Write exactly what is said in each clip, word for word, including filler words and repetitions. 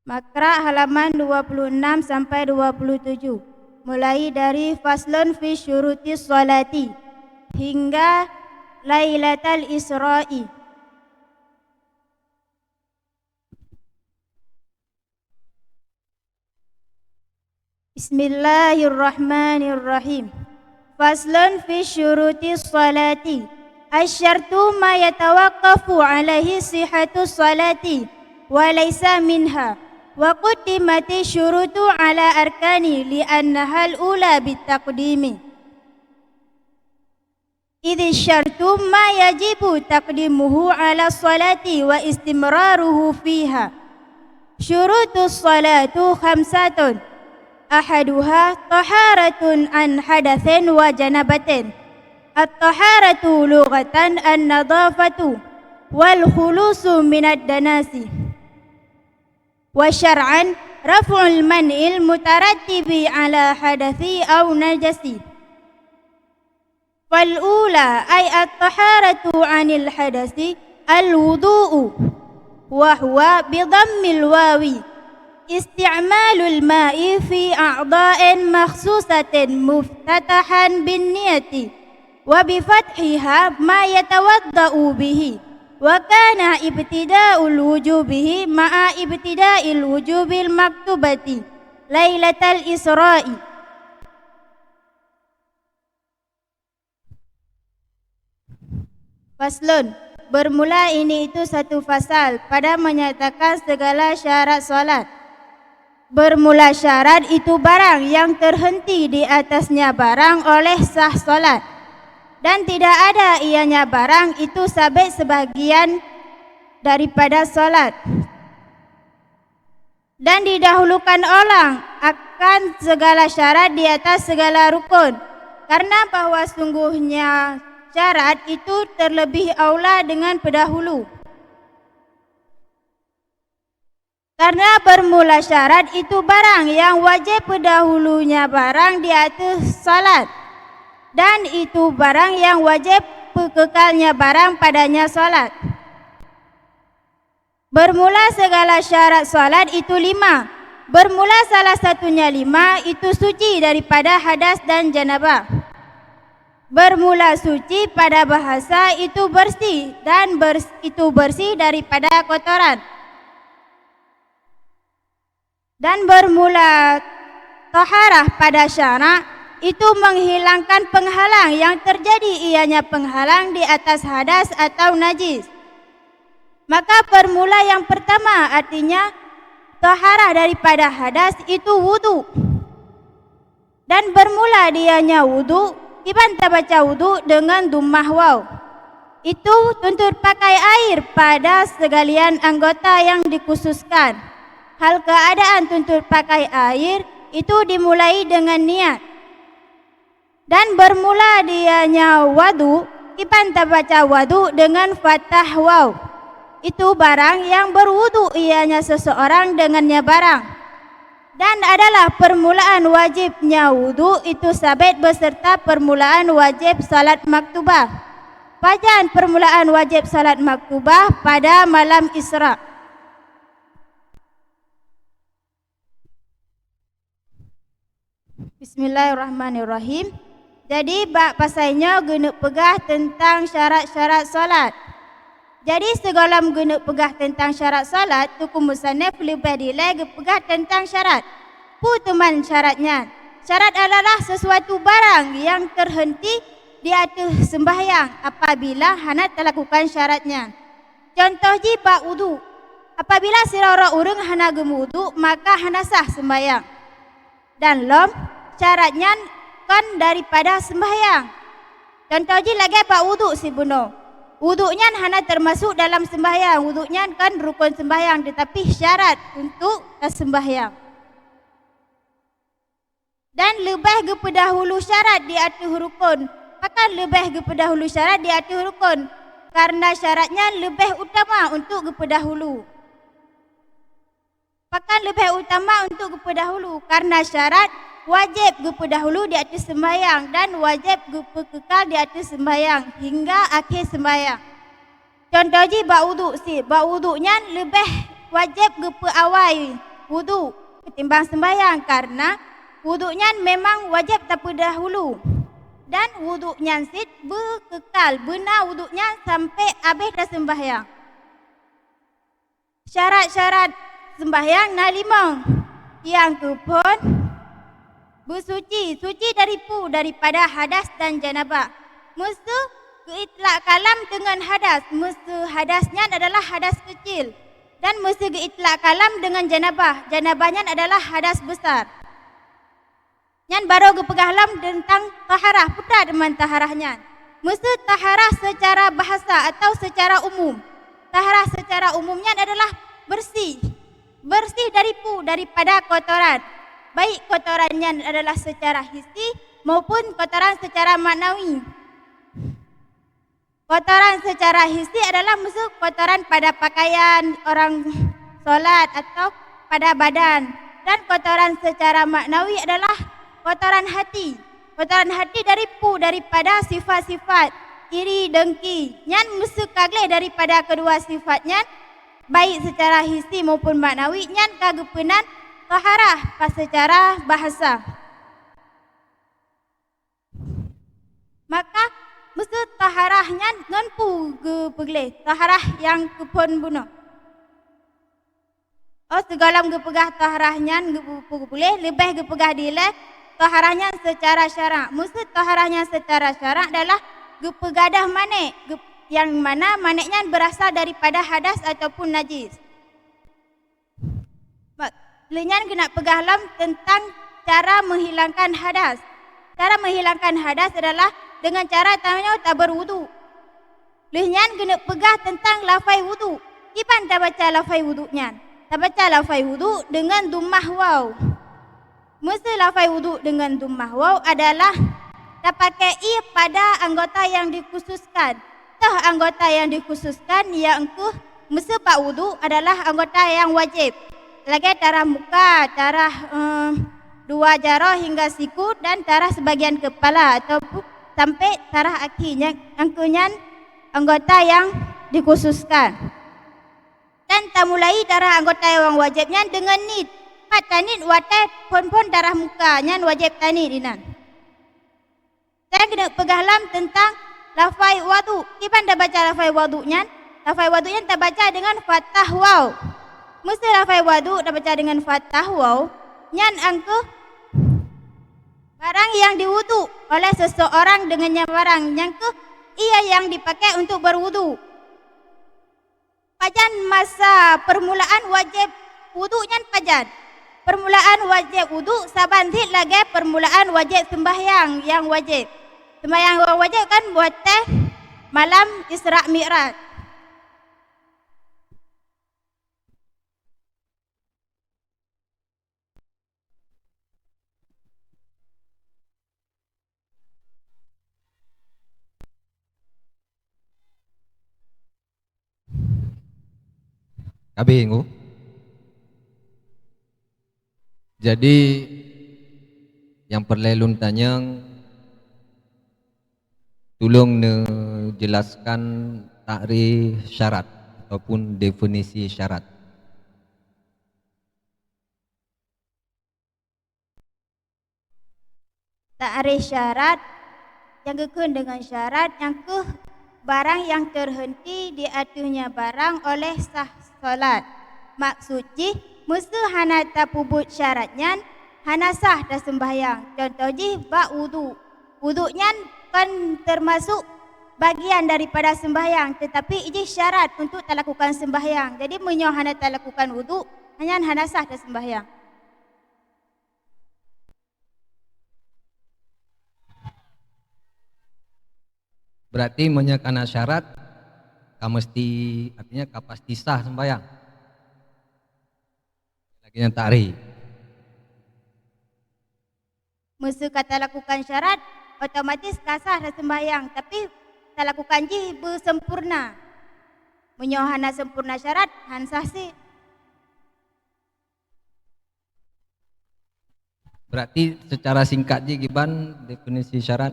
Maqra' halaman dua puluh enam sampai dua puluh tujuh. Mulai dari faslun fi syurutis sholati hingga lailatal isra'i. Bismillahirrahmanirrahim. Faslun fi syurutis sholati. Asy-syartu ma yatawaqqafu alaihi sihhatus sholati wa laisa minha. Wa quddimati syurutu ala arkani li annahal ula bitaqdimi. Idz syartu ma yajibu taqdimuhu ala sholati wa istimraruhu fiha. Syurutus sholatu khamsatun. Ahaduha taharatun an hadatsin wa janabatin. At-taharatu lughatan an-nadhafatu wal khulusu minad danasi. Wa syar'an raf'ul man'il mutarattibi ala hadatsi aw najasi. Fal ula ay at-taharatu anil hadasi al-wudu'u, wa huwa bi dhammil wawi isti'malul ma'i fi a'dha'in makhsusatin muftatahan bin niyati, wa bi fathiha ma yatawadda'u bihi, wa kana ibtida'ul wujubihi ma'a ibtida'il wujubil maktubati lailatal isra'i. Faslun. Bermula ini itu satu fasal pada menyatakan segala syarat salat. Bermula syarat itu barang yang terhenti di atasnya barang oleh sah salat, dan tidak ada ianya barang itu sabit sebagian daripada salat. Dan didahulukan orang akan segala syarat di atas segala rukun, karena bahwa sungguhnya syarat itu terlebih aula dengan pendahulu. Karena bermula syarat itu barang yang wajib pendahulunya barang di atas salat, dan itu barang yang wajib pekekalnya barang padanya salat. Bermula segala syarat salat itu lima. Bermula salah satunya lima itu suci daripada hadas dan janabah. Bermula suci pada bahasa itu bersih dan bers-, itu bersih daripada kotoran. Dan bermula taharah pada syarak itu menghilangkan penghalang yang terjadi, ianya penghalang di atas hadas atau najis. Maka bermula yang pertama, artinya taharah daripada hadas, itu wudu. Dan bermula dianya wudu, kiban tabaca wudu dengan dhammah waw. Itu tuntut pakai air pada segalian anggota yang dikhususkan. Hal keadaan tuntut pakai air itu dimulai dengan niat. Dan bermula dianya wadu, kiban tabaca wadu dengan fathah waw. Itu barang yang berwudu ianya seseorang dengannya barang. Dan adalah permulaan wajibnya wudu itu sabit beserta permulaan wajib salat maktubah. Pajan permulaan wajib salat maktubah pada malam Isra. Bismillahirrahmanirrahim. Jadi, bak pasai nyoe geuneuk peugah teuntang syarat-syarat salat. Jadi, sigohlom geuneuk peugah teuntang syarat salat, Teungku Musannif leubeh dilée geupeugah teuntang syarat. Peue teuma syarat nyan? Syarat adalah sesuatu barang nyang teuheunti di ateueh seumbahyang apabila hana talakukan syarat nyan. Cuntoh jih bak wudu. Apabila sidroe ureuëng hana geumeuwudu, maka hana sah seumbahyang. Dan lom, syarat nyan kon daripada seumbahyang. Cuntoh jih lagée bak wudu sibunoe. Wudu nyan hana teumasok dalam seumbahyang, wudu nyan kon rukon seumbahyang, teutapi syarat untuk taseumbahyang. Dan leubeh geupeudahulu syarat di ateueh rukon. Pakon leubeh geupeudahulu syarat di ateueh rukon? Karena syarat nyan leubeh utama untuk geupeudahulu. Pakon leubeh utama untuk geupeudahulu? Karena syarat wajéb geupeudahulu di ateueh seumbahyang dan wajéb geupeukeuka di ateueh seumbahyang hingga akhé seumbahyang. Cuntoh jih bak wudu sit, bak wudu nyan leubeh wajéb geupeuawai wudhu ketimbang sembahyang, karena wudhu nyan memang wajéb tapeudahulu. Dan wudhu nyan cit beukekal, beuna wudhu nyan sampoe abéh taseumbahyang. Syarat-syarat seumbahyang na limong, nyang keuphon, beusuci, suci dari peue? Daripada hadas dan janabah. Meuseu geuitlak kalam deungon hadas, meuseu hadas nyan adalah hadas keucil, dan meuseu geuitlak kalam deungon janabah, janabah nyan adalah hadas beusar. Nyan barô geupeugah lom teuntang taharah, peue teuma taharah nyan. Meuseu taharah seucara bahasa atawa seucara umum. Taharah seucara umum nyan adalah beureuséh. Beureuséh dari peue? Daripada kotoran. Baik kotoran nyan adalah seucara hissi maupun kotoran seucara maknawi. Kotoran seucara hissi adalah meuseu kotoran pada pakaian orang solat atau pada badan, dan kotoran seucara maknawi adalah kotoran hati. Kotoran hati dari peue? Daripada sifat-sifat iri, dengki. Nyan meuseu ka gleh daripada keudua sifat nyan, baik seucara hissi maupun maknawi, nyan ka geupeunan taharah seucara bahasa. Maka, meuseu taharah nyan ngon peue geupeugleh, taharah nyang keuphon bunoe? Oh, sigohlom geupeugah taharah nyan geupeugleh, leubeh geupeugah dilée taharah nyan seucara syarak. Meuseu taharah nyan seucara syarak adalah geupeugadôh manék, geup-, nyang mana manék nyan beurasal daripada hadas ataupun najis. Ba-, lheueh nyan keuneuk peugah lom teuntang cara meuhilangkan hadas. Cara meuhilangkan hadas adalah deungon cara tanyoe tabeurwudhu. Lheueh nyan keuneuk peugah teuntang lafai wudhu. Kiban tabaca lafai wudhu nyan? Tabaca lafai wudhu deungon dummah waw. Meuseu lafai wudhu deungon dummah waw adalah tapakée ié pada anggota nyang dikhususkan. Toh anggota nyang dikhususkan, nyang keuh meuseu bak wudhu adalah anggota nyang wajéb, lagée tarah muka, tarah, eh, dua jaroe hingga siku, dan tarah seubagian keupala ataupun sampoe tarah aki, nyang, nyang keuh nyan anggota nyang dikhususkan. Dan tamulai tarah anggota nyang wajéb nyan deungon niet. Pat taniet watée phon-phon tarah muka, nyan wajéb taniet inan. Nyang keuneuk peugah lom teuntang lafai wudhu. Kiban tabaca lafai wudhu nyan? Lafai wudhu nyan tabaca deungon fathah waw. Meuseu lafai wudhu tabaca deungon fathah waw, nyan nyang keuh barang nyang diwudhu oleh seseorang deungon nyan barang, nyang keuh ié nyang dipakée untuk beurwudhu. Pajan masa peurmulaan wajéb wudhu nyan pajan? Peurmulaan wajéb wudhu saban cit lagée peurmulaan wajéb seumbahyang nyang wajéb. Seumbahyang nyang wajéb kan watée malam Isra Mi'raj. Ka abéh, Teungku? Jadi, nyang peureulée lôn tanyong, tulông neujelaskan takrif syarat ataupun definisi syarat. Takrif syarat, nyang geukheun deungon syarat, nyang keuh barang nyang teuheunti di ateueh nyan barang óh lheueh sah salat. Maksud jih, meuseu hana tapeubuet syarat nyan, hana sah taseumbahyang. Cuntoh jih bak wudhu. Wudhu nyan kon teumasok bagian daripada seumbahyang, teutapi jih syarat untuk talakukan seumbahyang. Jadi, meunyoe hana talakukan wudhu, nyan hana sah taseumbahyang. Berarti meunyoe kana syarat, ka meusti, artinya ka pasti sah seumbahyang. Lagée nyan takrif. Meuseu ka talakukan syarat, otomatis ka sah taseumbahyang, tapi talakukan jih beusempurna. Meunyoe hana sempurna syarat, han sah cit. Berarti secara singkat jih kiban definisi syarat?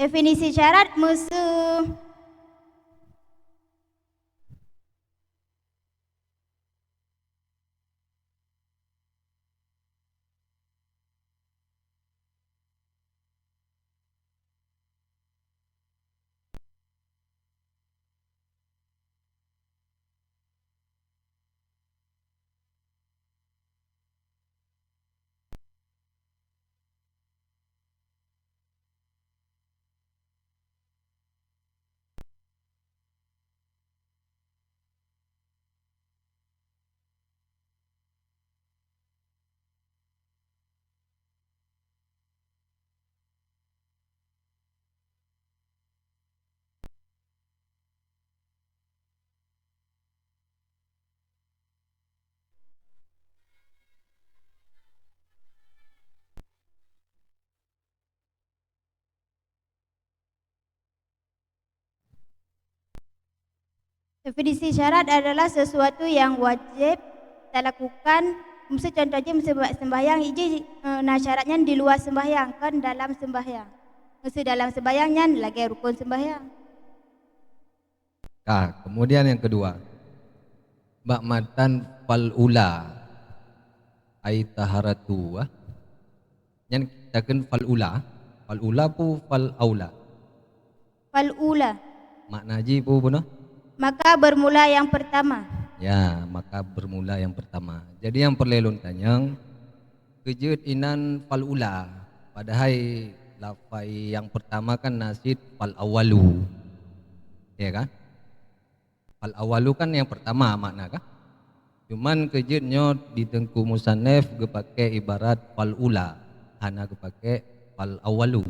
Definisi syarat meuseu, Definisi syarat adalah sesuatu yang wajib talakukan, miseu contoh jih, miseu bak sembahyang, iji, eh, na syarat nyan di luwa sembahyang, kon dalam sembahyang. Miseu dalam sembahyang nyan lagèe rukun sembahyang. Ka, kemudian yang kedua. Bak matan fal ula, ai taharatu, ah. Nyan takheun fal ula. Fal ula pu fal aula? Fal ula. Makna jih pu bunoe? Maka bermula yang pertama. Ya, maka bermula yang pertama. Jadi nyang peureulèe lôn tanyong, keu jeuet inan fal ula, padahai lafai nyang pertama kan na cit fal awalu. Ya kan? Fal awalu kan nyang pertama makna kan? Cuman keu jeuet nyoe di Teungku Musannef geupakè ibarat fal ula, hana geupakè fal awalu.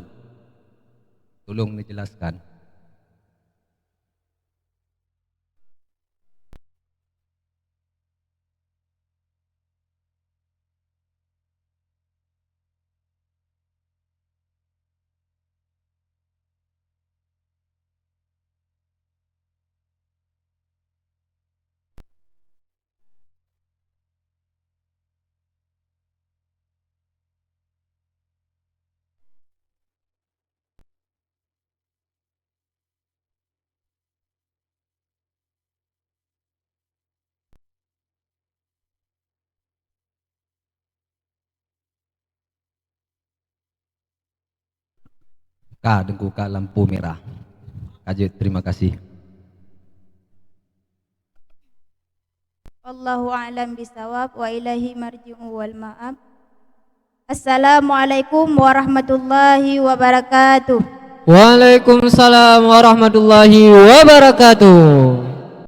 Tulông neujelaskan. Ka, Teungku, ka lampu merah. Ka jeuet, terima kasih. Wallahu a'lam bisawab, wa ilaihi marji'u wal ma'ab. Assalamualaikum warahmatullahi wabarakatuh. Waalaikumsalam warahmatullahi wabarakatuh.